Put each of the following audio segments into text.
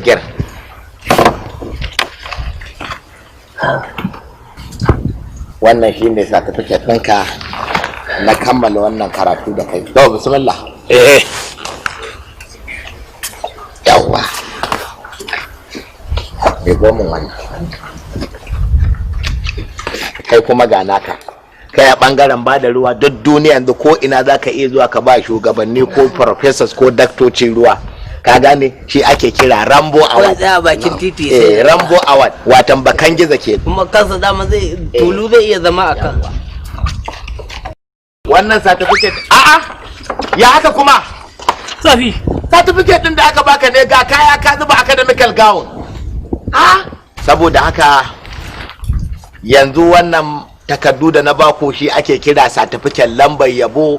Gir. Wannan shi ne certificate ɗinka na kammala wannan karatu da kai. To, bismillah. Eh. Yawwa. Mai gomin wannan. Kai kuma ga naka. Kai a bangaren ba da ruwa duk duniya yanzu ko ina za ka iya zuwa ka ba shugabanni ko professors ko daktoci ruwa. Ka gane, shi ake kira Rambo Kawai Award. tsaya bakin titi Eh, sai Rambo Award, watan bakan gizo ke. Kuma kansa dama zai tulu, zai iya zama a kan. Wannan certificate, a'a, ya haka kuma? Zafi. Certificate din da aka baka ne, ga kaya ka zuba academical gown. A saboda haka yanzu wannan takardu da na baku shi ake kira certificate, lambar yabo,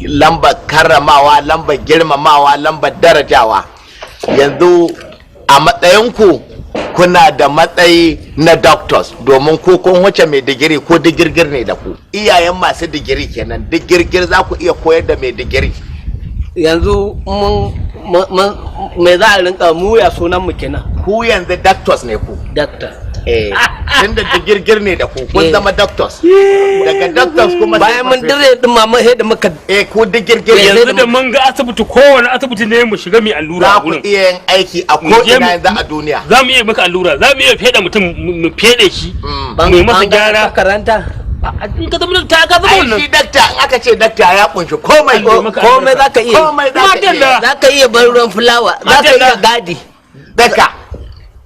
lambar karramawa, lambar girmamawa, lambar darajawa. Yanzu a matsayinku kuna da matsayi na doctors, domin ku kun wuce mai digiri ko digirgir ne da ku. Iyayen masu digiri kenan, digirgir, za ku iya koyar da mai digiri. Yanzu mun me za a rinka mu, ya sunan mu kenan? Ku yanzu doctors ne ku. Doctor. Eh, tunda digirgir ne da ku, kun zama doctors. Daga doctors kuma sai Bayan mun professor. dire din ma mun da muka Eh, ku digirgir. Yanzu da mun ga asibiti, kowane asibiti ne mu shiga mu allura Za a ku gurin. iya yin aiki a Mu ko je ina mu- yanzu a duniya. Za mu iya maka allura, za mu iya fede mutum, mu fede shi, mu yi masa Bangaren gyara. Makaranta. In ka zama ta ka zama Ai wannan. shi dakta, in aka ce dakta, ya kunshi komai. Allah maka Komai albarka. za ka iya. Komai za ka iya. Madalla. Za ka iya bar ruwan fulawa, za ka iya Madalla. gadi. Daka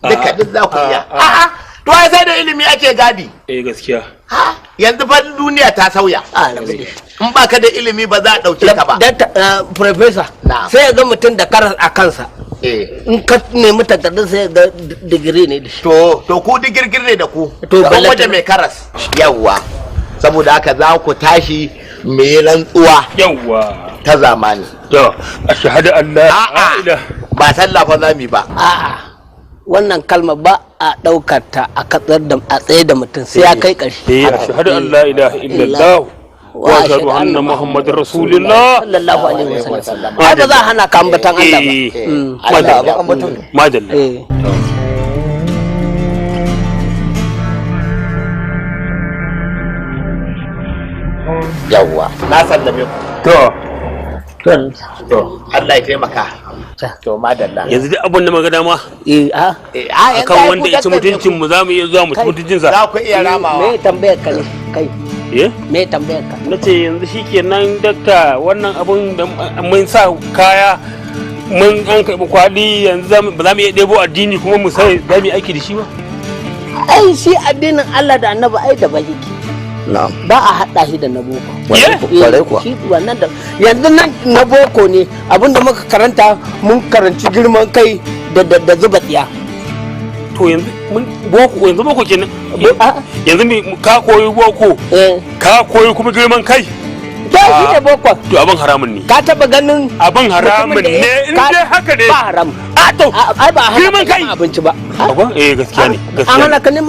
duka duk za ku iya. A'a, to ai sai da ilimi ake gadi. Eh, gaskiya. Ha, yanzu fa duniya ta sauya. A rabu da shi. In baka da ilimi ba za a dauke ka ba. Dakta, professor, Na'am. sai ya ga mutum da karas a kansa. In ka nemi takardun, sai ya ga digiri ne da shi. To ku digirgir ne da ku. To, to ballantana- waje mai karas. Yawwa, saboda haka za ku tashi mai rantsuwa Yawwa. ta zamani. To, ashhadu an la A'a, ilaha. ba sallah fa za mu yi ba. A'a, wannan kalma ba a ɗaukar ta a katsar da a tsaye da mutum sai ya kai ƙarshe. Eh, ashhadu an la ilaha illallah wa ashhadu anna muhammadar rasulullah. Sallallahu alaihi wasallam. Ai ba za a hana ka ambatan Allah ba. Eh. Allah Madalla. ba mutum. Madalla. Eh. Yawwa, na sallame ku. To. To, Allah ya taimaka. To, madalla. Yanzu duk abin da muka dama Eh, a Eh, a yanzu akan ai wanda ku ya ci daktar ne. mutuncin mu, za mu iya zuwa mu ci mutuncin sa. Za ku iya ramawa. Me tambayar ka ne kai? Eh. Me tambayar ka? Na ce yanzu shikenan dakta, wannan abun da mun sa kaya, mun an karɓi kwali, yanzu ba za mu iya ɗebo addini kuma mu sai za mu yi aiki da shi ba? Ai shi addinin Allah da Annabi ai da yake. Na'am. Ba a haɗa shi da na boko. Kwarai kuwa. Shi wannan da yanzu nan na boko ne, abinda muka karanta, mun karanci girman kai da zuba tsiya. To, yanzu mun boko, yanzu boko kenan. A Yanzu ka koyi boko, eh ka koyi kuma girman kai. To, shi ne boko. To, abin haramun ne. Ka taba ganin Abin haramun mutumin da ne in dai haka ne. Ba haram. A to. Ai ba a hana Girman ka kai. neman abinci ba. Abin, eh, gaskiya ne. An Gaskiya ne. hana ka neman